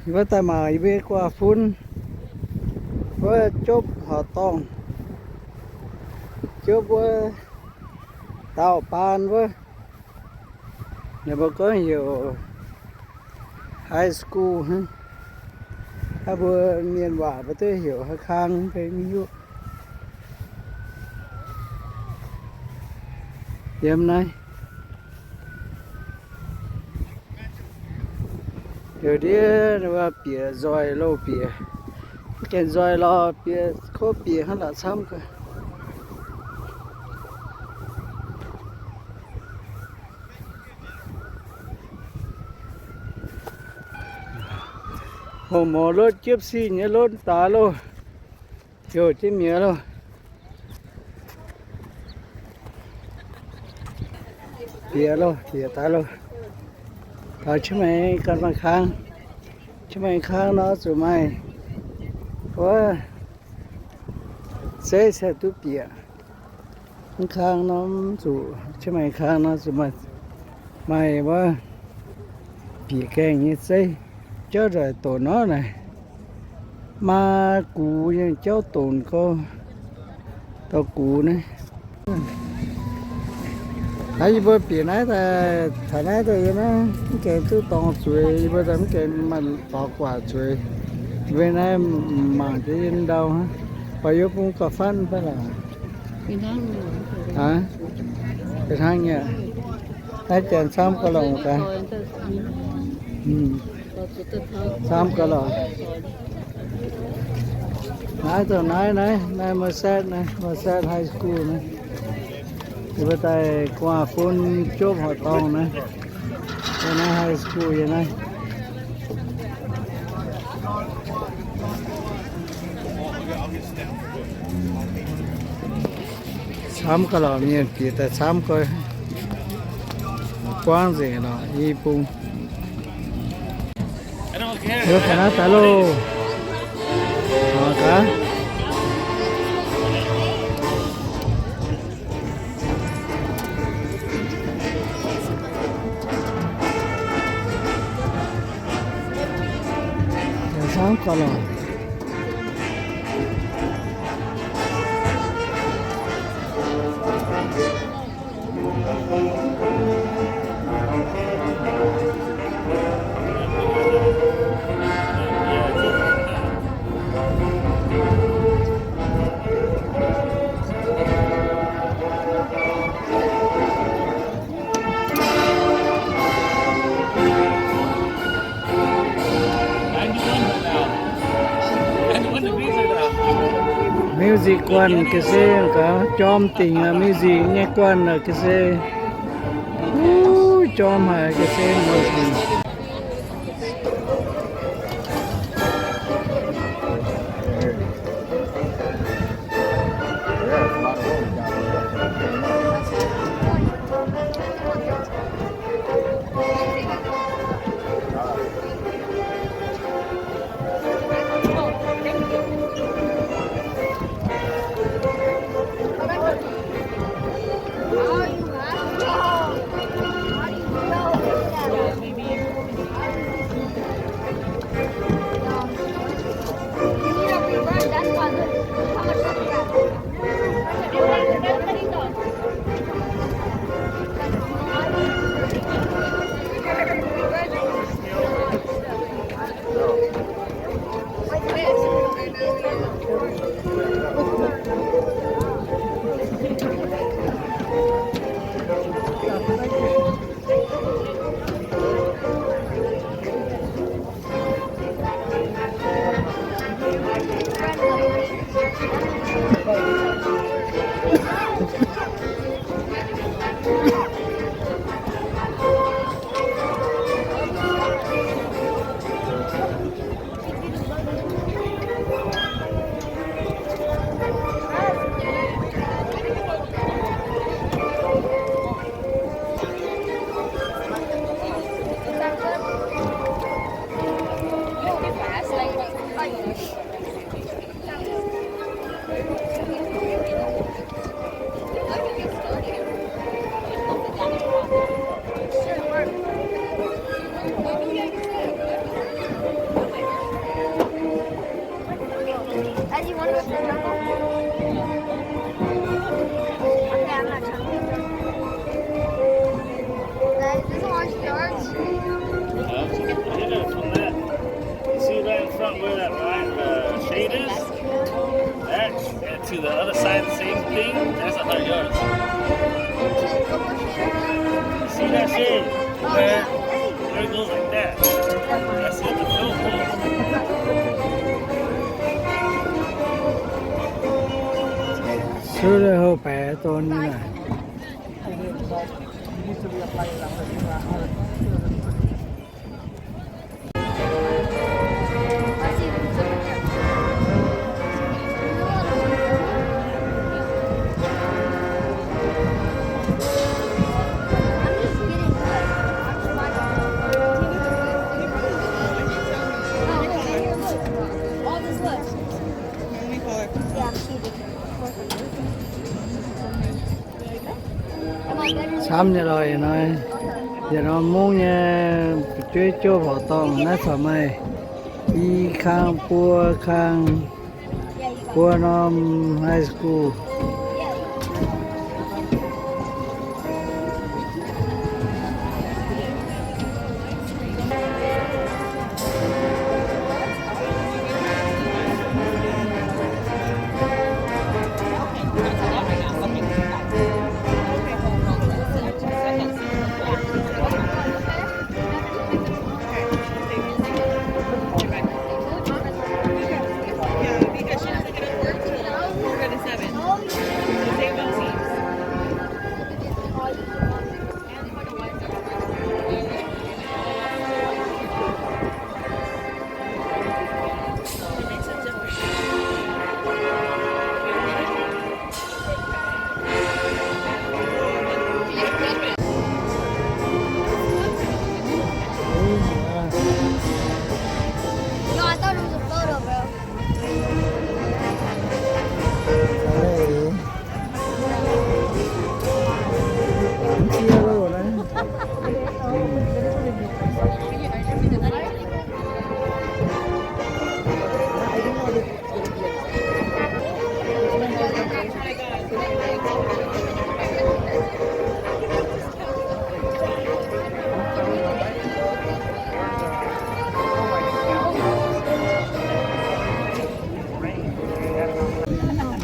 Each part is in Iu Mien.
Yie mbuo daaih mangc yie mbuo nyei guaax fun wuov, jopv horqc dorngh, jopv wuov dauh baan wuov. Ninh mbuo gorngv heuc high school hnangv. Hnangv mbuo mienh waac mbuo duqv heuc haaix kang mv bei mv hiuv. Yiem naaiv heuc ndiev bieqc nzoih loh bieqc. Mv gaengh nzoih lorh bieqc kov bieqc hnangv la'camv gaax. Hungh mouz lotv jiepv sic nyei lotv daaih loh. Heuc jienv mi'aqv loh. Bieqc loh, bieqc daaih loh. Taux Chiang Mai ganh maaih kang. Chiang Mai kang nor zuqc maaih wuov zeiv se duqv bieqc. Mv kang nor mv zuqc, Chiang Mai kang nor zuqc maaih, maaih wuov bieqc gaengh nyei zeiv. Jauv nzoih donx nor naaic, maa gux nyei jauv donx gau, dorh gux naaiv. Naaiv yie mbuo bieqc naaiv daaih, taux naaiv daaih yie naaiv mv gaengh duqv dorngx zueiz, yie mbuo daaih mv gaengh maaih dorngx guaax zueiz. Yie mbuo naaiv mangc jienv yie ndau hnangv. Baac yie bung gauh fatv fai laac? Aa, hnangv nyei. Naaiv janx camv gauh longc gaax. Camv gauh longc. Naaiv dongh naaiv, naaiv, naaiv Merced, naaiv Merced High School naaiv. Yie mbuo daaih guaax fun jopv horqc dorngh naaiv. Naaiv high school yiem naaiv. Camv gauh lorqc, mienh bieqc daaih camv gauh, buangv nzengc lorqc i bung. Heuc ga'naaiv daaih loh. Gaax. Camv gauh lorqc. Music guanh ga'sie gaax, jorm dingc aqv, music nyei guanh ga'sie. Wuov, jorm haic ga'sie. Where, where it goes like that. That's it, the film goes. Suv daaih houh baeqc dorn nyei naaic. Camv nyei lorh, ih hnoi, yietc norm mungv nyei fu'jueiv jouv horqc dorngh naaiv caux maaih i kang buo kang, buo norm high school. No, I thought it was a photo, bro.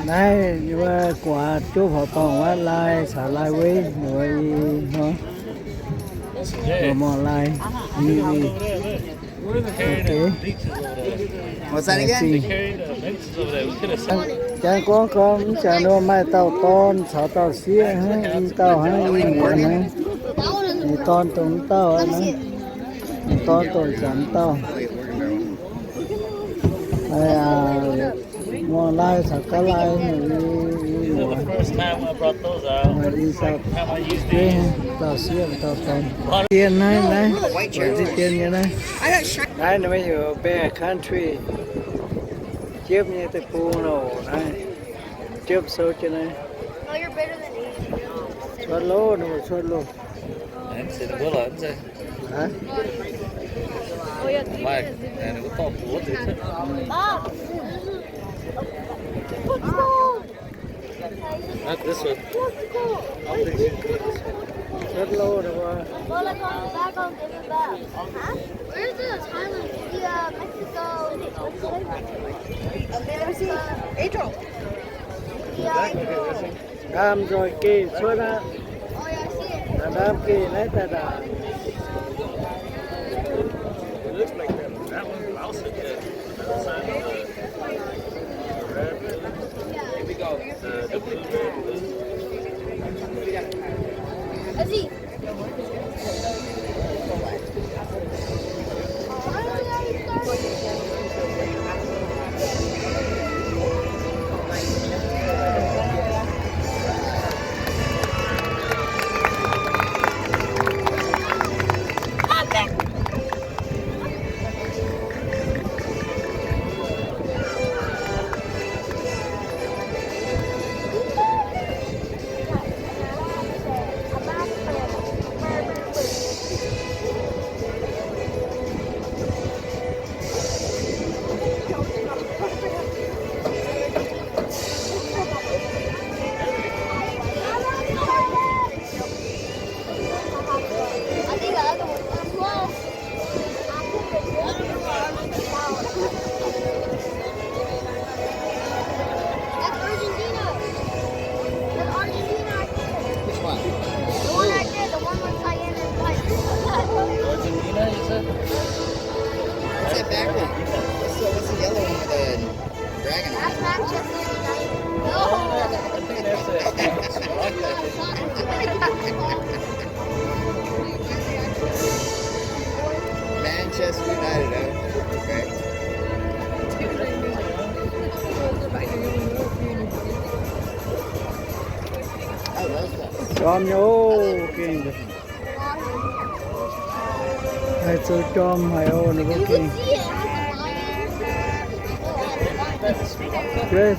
Naaiv wuov guaax jouv horqc dorngh wuov lai caux lai weiv wuov i hnoi. Mangc mangc lai, i, i. Jangx gorngv gorngv mv jangx nor maaih dauh dorn caux dauh sieqv hnangv, i dauh hnangv, i muoz hnangv. Ninh dorn dongh mv dauh aqv hnangv. Ninh dorn dongh jangx mv dauh. Mangc lai caux gaav lai, i muoz. Maaih i dauh, dauh sieqv, dauh dorn. Dien naaiv, naaiv, buatc ziex dien nyei naaiv. Naaiv ninh mbuo heuc Bear Country. Jiepv nyei deic-bung loh naaiv. Jiepv sou jienv naaiv. Cuotv loh, ninh mbuo cuotv loh. Hnangv. Not this one. Cuotv loh ninh mbuo. Where's the Thailand? Yeah, Mexico. Angel. Yeah, Angel. Ndaam nzoih geh cuotv aqv. Ndaam geh naaiv daaih ndaangc. Back one. What's the, what's the yellow one with the dragon on it? That's Manchester United. No. I think that's it. Manchester United, huh? Okay. I love that. Jorm nyei oc, gengh. Haih zoux jorm haic oc, ninh mbuo gengh. Jueiv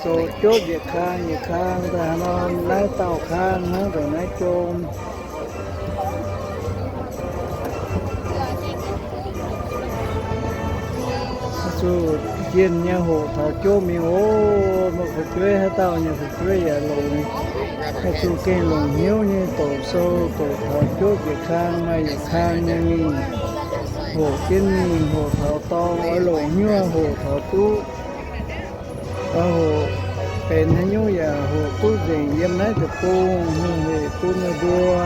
zoux jopv yietc kang yietc kang daaih hnangv nor, naaiv dauh kang hnangv dongh naaiv jom. Zuqc njien nyei hoqc taux jopv mingh oc. Meih fu'jueiv haaix dauh nyei fu'jueiv yaac longc, zuqc gengh longc hnyouv nyei doqc sou doqc taux jopv yietc kang maaih yietc kang nyei mingh hoqc jienv mingh, hoqc taux dorng oix longc hnyouv hoqc taux duqv. Oix hoqc benx haaix nyungc yaac hoqc duqv nzengc yiem naaiv deic-bung, hungh heic bun meih mbuo.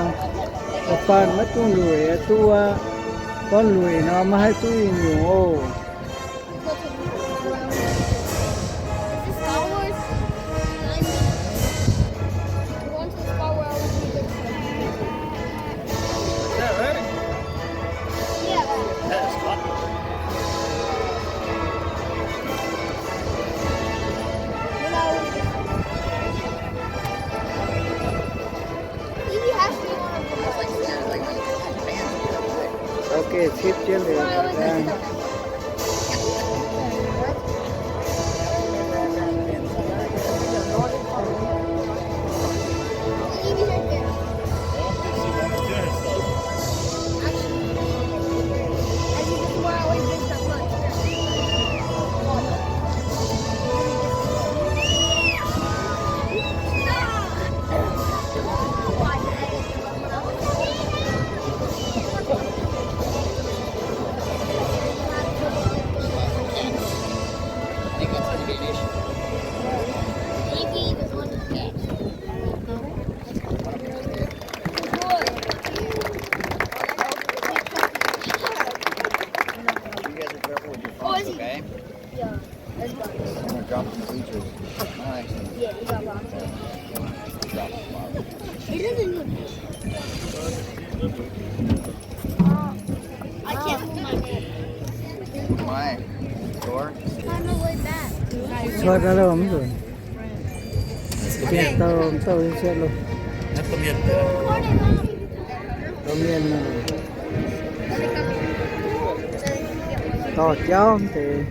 Oix baan maiv dungx lueic aqv duqv aqv. Gorngv lueic nor maiv haih duqv nyungc oc. Ok, ship jienv liuz daaih. You guys are careful with your phones, okay? Yeah. I'm gonna drop some bleachers. Nice. Yeah, you got lots of. Drop a lot. It doesn't look good. Uh, I can't put my name. Why? Sure. On the way back. Thoát ra đâu không rồi? Tau, tau, tau luôn. Tau mienh. Tau jauv deix.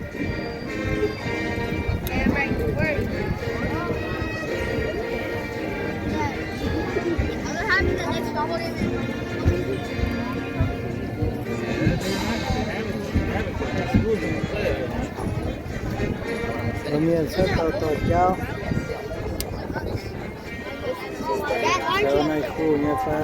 Tau mienh cuotv tau dorh jauv. Zoux naaiv kuh nyei fai?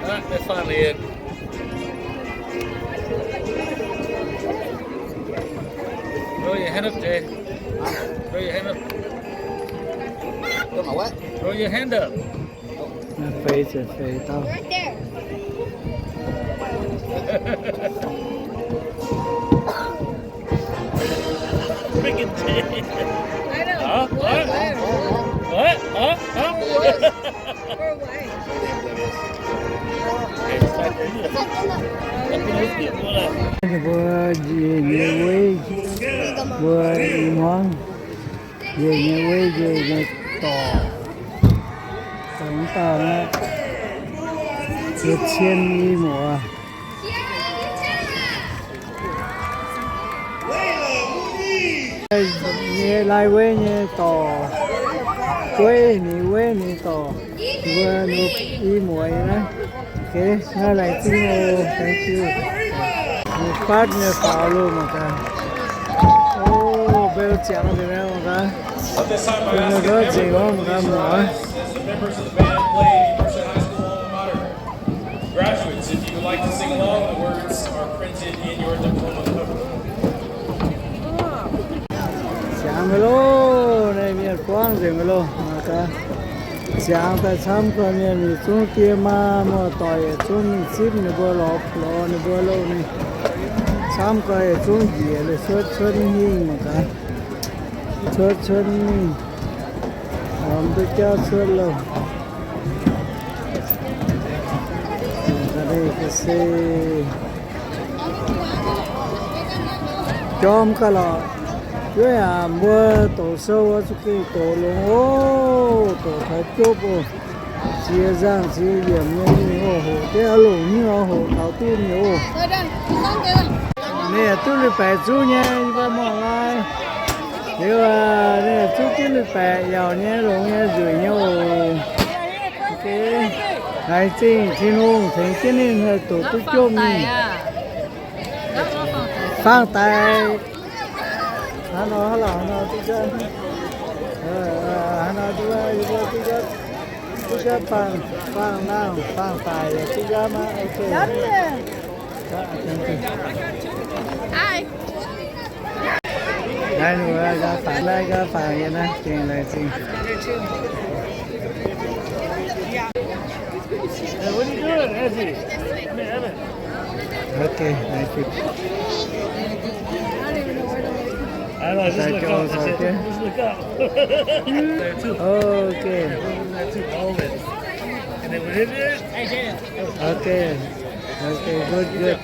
Alright, they're finally in. Throw your hand up, Jay. Throw your hand up. Got my what? Throw your hand up. Feix ziouc feix taux. Right there. Freaking Jay. I know. Huh? What? What? What? Huh? Huh? What? Ninh mbuo njiec nyei weiv, mbuo i hmuangv, njiec nyei weiv, njiec nyei dorc, dongh dauh aqv, yietc cien i muoz. Nyei lai weiv nyei dorc, weiv ninh weiv ninh dorc, mbuo i muoz nyei naaiv. Okay, naaiv laengz zingh oc, thank you. Ninh fatv nyei faaux loh mangc gaax. O, beu ziangx deix naaiv mangc gaax. Beu nzengc wuov mangc gaax muoz. Graduates, if you would like to sing along, the words are printed in your diploma cover. Ziangx mingh loh, naaiv mienh buangv nzengc mingh loh. Mangc gaax, ziangx daaih camv gau mienh, mingh zungv die maa muoz-doic yietc zungv mingh zipv ninh mbuo lorz, lorz ninh mbuo loh ninh. Camv gau yietc zungv njiec liuz cuotv cuotv hingh mangc gaax. Cuotv cuotv mingh, mv duqv jauv cuotv loh. Jorm gauh lorqc. Wuov yaac mbuo doqc sou wuov za'gengh doqc longx oc, doqc taux jopv oc. Ziex nzangh ziex yiemc nyei mingh oc, hoqc jienv oix longc nyei oc, hoqc taux duqv mingh oc. Ninh yaac duqv lui-baeqc zuqv nyei, yie mbuo mangc lai. Liuz aac, ninh yaac zuqv jienv lui-baeqc yauc nyei, longx nyei, nzueic nyei oc. Laengz zingh Tin-Hungh tengx jienv ninh haih doqc duqv jopv mingh. Faang daic. Hnangv nor, hnangv nor, duqv jopv. Hnangv nor, duqv jopv, duqv jopv faang, faang nangh, faang daic yaac duqv jopv aqv. Naaiv nor, nqa'haav faangx, nqa'haav faangx yie naaiv gengh laengz zingh. Okay, thank you. Okay. Okay. Okay, good, good.